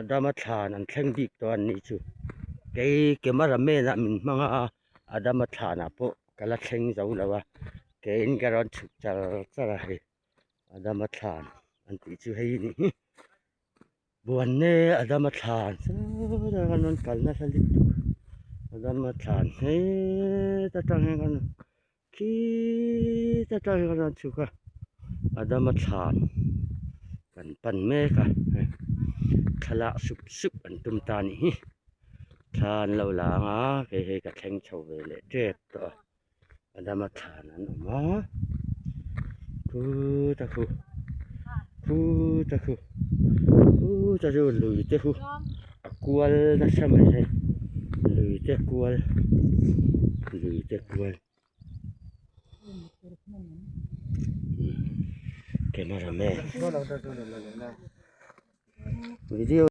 Adama thlan an thleng bik tawh a nih chu kei camera man ah min hmang a Adama thlan ah pawh ka la thleng zo lo a keiin ka rawn chhuk char char a hei Adama thlan an tih chu hei a nih hi Buanne Adama thlan sawtah khan rawn kal nasa lutuk Adama thlan heta tang hian khan Khita tang hian a chhuk a Adama thlan kan pan mek a hei thlalak sup sup an tum ta a nih hi thla an lo la ang a kei hei ka thleng chho ve leh tep tawh a Adama thlan an awm a khuta khu khuta khu khuta chu lui te khu a kual nasa mai hei lui te kual lui te kual. Camera man video.